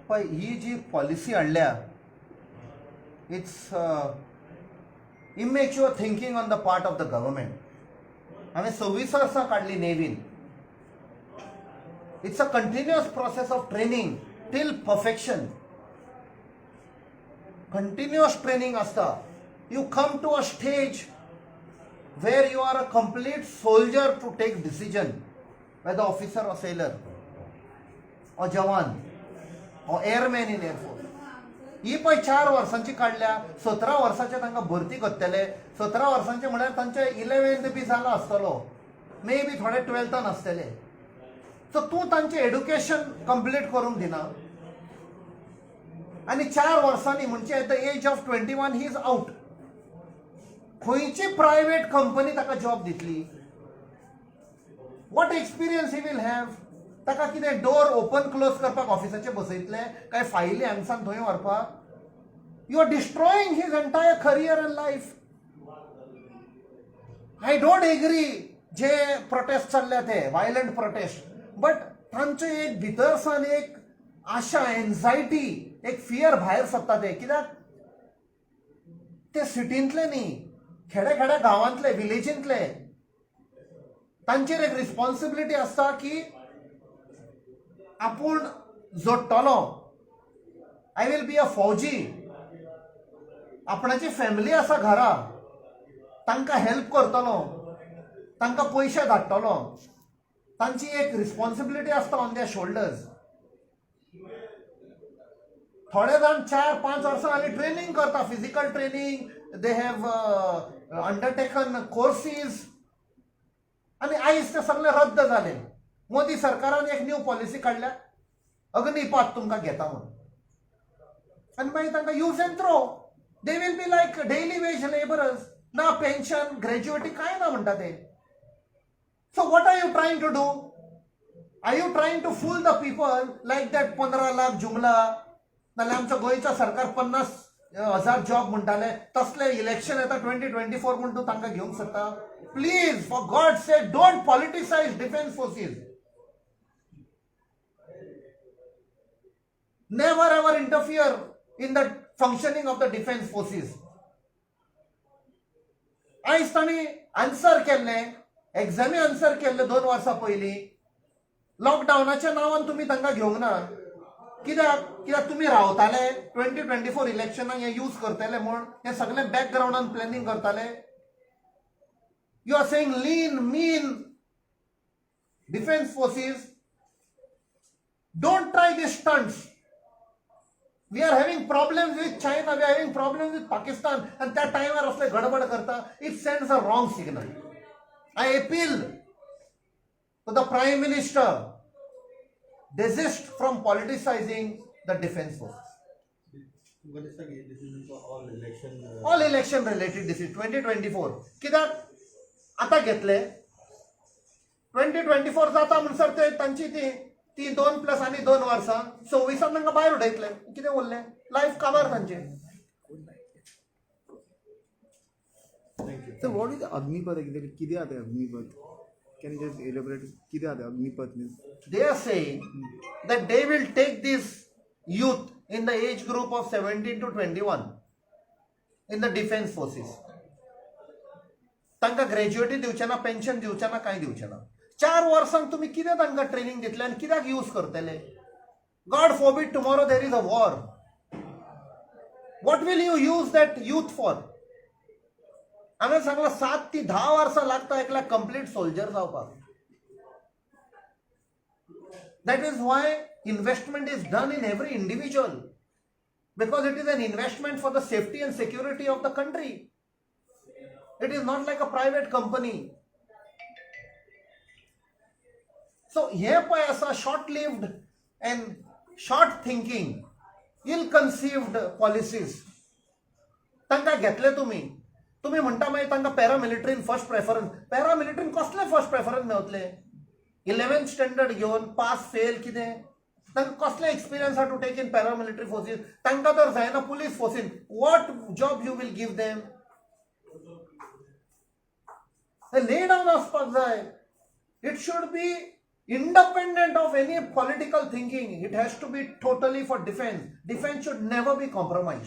पळय, ही जी पॉलिसी हाडल्या, it's immature thinking on the part of the government. हांवें 26 वर्सां काडली Naveen. It's a continuous process of training till perfection. Continuous training आसता. You come to a stage where you are a complete soldier to take decision, whether officer or sailor or jawan or airman in air force. ही पळय 4 वर्सांची काडल्या, 17 वर्साचे तांकां भरती करतले. 17 वर्सांचे म्हळ्यार तांचे 11th बी जाला आसतलो, मे बी थोडे 12थान आसतले. सो तूं तांचें एड्युकेशन कंप्लीट करूंक दिना आनी 4 वर्सांनी म्हणजे at the age of 21 he is out. खंयची प्रायवेट कंपनी ताका जॉब दितली? What experience he will have? ताका कितें डोर ओपन क्लोज करपाक ऑफिसाचे बसयतले काय फायली हांगसान थंय व्हरपाक? You are destroying his entire career and life. I don't agree J protest चल्ल्या ते वायलंट प्रोटेस्ट, बट तांचे एक भितर सान एक आशा, एन्झायटी, एक फियर भायर सरता. ते कित्याक ते सिटींतले न्ही, खेड्या खेड्या गांवांतले, विलेजींतले. तांचेर एक रिस्पॉन्सिबिलिटी आसता की आपूण जोडटलो, I will be a फौजी. आपणाची फॅमिली आसा घरा, तांकां हेल्प करतलो, तांकां पयशे धाडटलो. तांची एक रिस्पॉन्सिबिलिटी आसता ऑन their shoulders. थोडे जाण 4-5 वर्सां हाली ट्रेनींग करता, physical training, they have undertaken courses, आनी आयज ते सगळे रद्द जाले. मोदी सरकारान एक न्यू पॉलिसी काडल्या, अग्निपात तुमकां घेता म्हणून, आनी मागीर तांकां use and throw. They will be like daily wage labourers. ना पेन्शन, ग्रॅज्युएटी कांय ना म्हणटा ते. So what are you trying to do? Are you trying to fool the people like that 15 lakh जुमला, नाल्यार आमच्या गोंयच्या सरकार 50,000 जॉब म्हणटाले, तसले इलेक्शन येता 2024 म्हूण तूं तांकां घेवंक शकता? Please, for God sake, don't politicise defence forces. Never ever interfere in the functioning of the defence forces. आयज तांणी आन्सर केल्लें, एग्जामी आन्सर केल्ले 2 वर्सां पयलीं. लॉकडावनाच्या नांवान तुमी तांकां घेवंक ना. कित्याक? कित्याक तुमी रावताले 2024 इलेक्शनाक हें यूज करतले म्हूण हें सगळें बॅकग्रावंडान प्लॅनिंग करताले. You are saying lean, mean defence forces. Don't try this stunts. We are having problems with China, we are having problems with Pakistan, आणि त्या टायमार असले गडबड करता, it sends a wrong signal. I appeal to the Prime Minister, desist from politicizing the defense forces. तुमकां दिसता की this is all election? All election related decision, 2024. कित्याक आतां घेतले? 2024 जाता म्हणसर ते तांची ती ती 2 प्लस आनी 2 वर्सां, 26 तांकां भायर उडयतले. कितें उरलें? लायफ काबार तांचें. Thank you. Sir, what is Agnipath exactly? कितें आहा तें Agnipath? Can you just elaborate कितें आहा तें Agnipath means? They are saying that they will take this youth in the age group of 17 to 21 in the defense forces. तांकां ग्रॅज्युएटी दिवचे ना, pension दिवचे ना, कांय दिवचे ना. 4 वर्सांक तुमी कितें तांकां ट्रेनींग दितले आनी कित्याक यूज करतले? God forbid tomorrow there is a war, what will you use that youth for? हांवें सांगलां, 7 ती 10 वर्सां लागता एकल्याक कंप्लीट सोल्जर जावपाक. That is why investment is done in every individual, because it is an investment for the safety and security of the country. It is not like a private company. So हे पळय आसा short lived and short thinking, ill conceived policies. तांकां घेतले तुमी, तुमी म्हणटा मागीर तांकां पॅरामिलिटरीन फर्स्ट प्रेफरन्स. पॅरामिलिटरीन कसले फर्स्ट प्रेफरन्स मेवतले? 11th standard घेवन पास फेल कितें? तांकां कसले एक्सपिरियन्स आहा to take in paramilitary forces? तांकां तर जायना police फोर्सीन. What job you will give them? Lay down आसपाक जाय. It should be Independent of any political thinking, it has to be totally for defence. Defence should never be compromise.